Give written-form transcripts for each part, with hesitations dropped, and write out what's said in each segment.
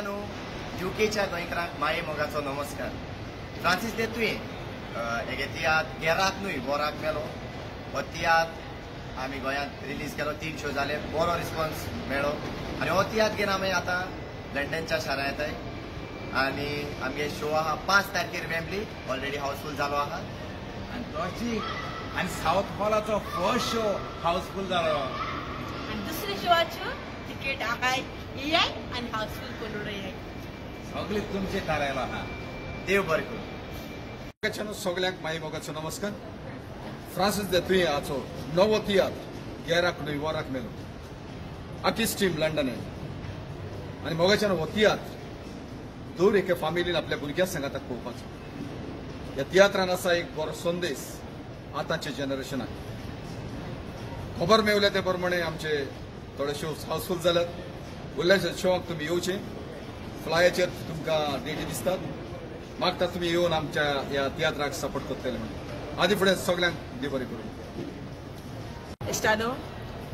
इश्टांनो, युकेच्या गोंयकारांक माये मोगाचो नमस्कार. फ्रांसीस दे तुवें हेगे तियात्र गेराक न्हय बोराक मेलो हो तियात्र आमी गोंयांत रिलीज केलो. 3 शो जाले, बरो रिस्पॉन्स मेळ्ळो आनी हो तियात्र घेवन आमी आतां लंडनच्या शारांत येताय आनी आमगे शो आहा 5 तारखेर वेम्बली, ऑलरेडी हाऊसफूल जालो आहा. आनी तशी आनी सावथ हॉलाचो फर्स्ट शो हाऊसफूल जालो आनी दुसरे शोआच्यो तिकेट आहाय येयाय आनी हाऊसफूल करून येयाय. सगळे तुमचे थारायलो आहा. देव बरें करूं. सगळ्यांक माई मोगाचो नमस्कार. फ्रांसीस दे तुयें हाचो नवो तियात्र गेराक न्हय वराक मेलो आकीच टीम लंडन आनी मोगाच्यान हो तियात्र दर एके फामिलीन आपल्या भुरग्या सांगाताक पळोवपाचो. ह्या तियात्रान आसा एक बरो संदेश आतांच्या जनरेशनाक. खबर मेवल्या ते प्रमाणे आमचे थोडे शो हाऊसफूल जाल्यात. उरल्या शोवाक तुमी येवचे, फ्लायाचेर तुमकां डेटी दिसतात. मागता तुमी येवन आमच्या ह्या तियात्राक सपोर्ट करतले म्हणून आदी फुडें सगळ्यांक देव बरें करूं. इश्टानो,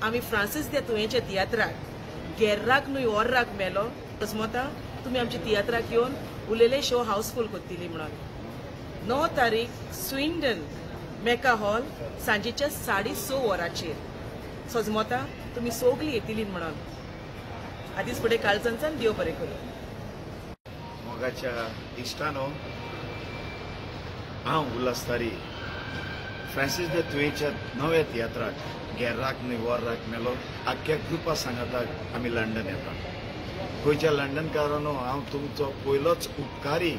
आमी फ्रांसीस दे तुयेंच्या तियात्राक गेर्राक न्हय ओर्राक मेलो अजमता तुमी आमच्या तियात्राक येवन उलयले शो हाऊसफूल करतली म्हणून. 9 तारीख स्विंडन मेका हॉल सांजेच्या 6:30 वरांचेर सजमता तुमी सगळीं येतली म्हणून. आदीच फुडें काळजांतल्यान देव बरें करूं. मोगाच्या इश्टानो, हांव उल्हास तारी फ्रांसीस दे तुयेंच्या नव्या तियात्राक गेर्राक न्हय वोर्राक मेलो आख्ख्या ग्रुपा सांगाताक आमी लंडन येता. गोंयच्या लंडनकारांनो, हांव तुमचो पयलोच उपकारी.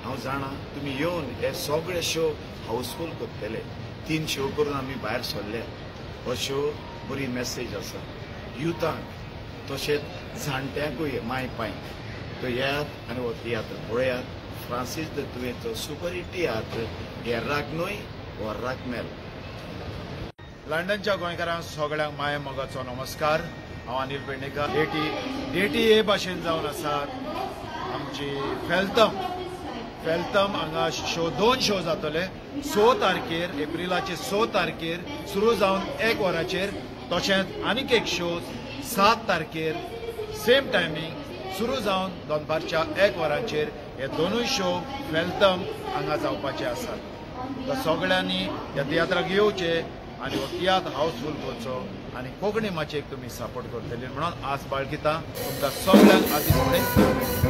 हांव जाणा तुमी येवन हे सगळे शो हाऊसफूल करतले. 3 शो करून आमी भायर सरले. हो शो बरी मॅसेज आसा युथांक तशेंच जाणट्यांकूय माय पांय. तो येयात आनी हो तियात्र पळयात. फ्रांसीस दे तुयेंचो सुपर हिट तियात्र गेर्राक न्हय वोर्राक मेलो. लंडनच्या गोंयकारांक सगळ्यांक माये मोगाचो नमस्कार. हांव अनिल पेडणेकर. डेटी हे भाशेन जावन आसात आमची फेल्थम हांगा शो 2 शो जातले. 6 तारखेर एप्रिलाचे 6 तारखेर सुरू जावन 1 वरांचेर, तशेंच आनीक एक शो 7 तारखेर सेम टायमींग सुरू जावन दनपारच्या 1 वरांचेर. हे दोनूय शो फेल्थम हांगा जावपाचे आसात. तर सगळ्यांनी ह्या तियात्राक येवचे आनी हो तियात्र हाऊसफूल करचो आनी कोंकणी माचयेक तुमी सपोर्ट करतले म्हणून आज बाळगिता. तुमकां सगळ्यांक आदी फुडें.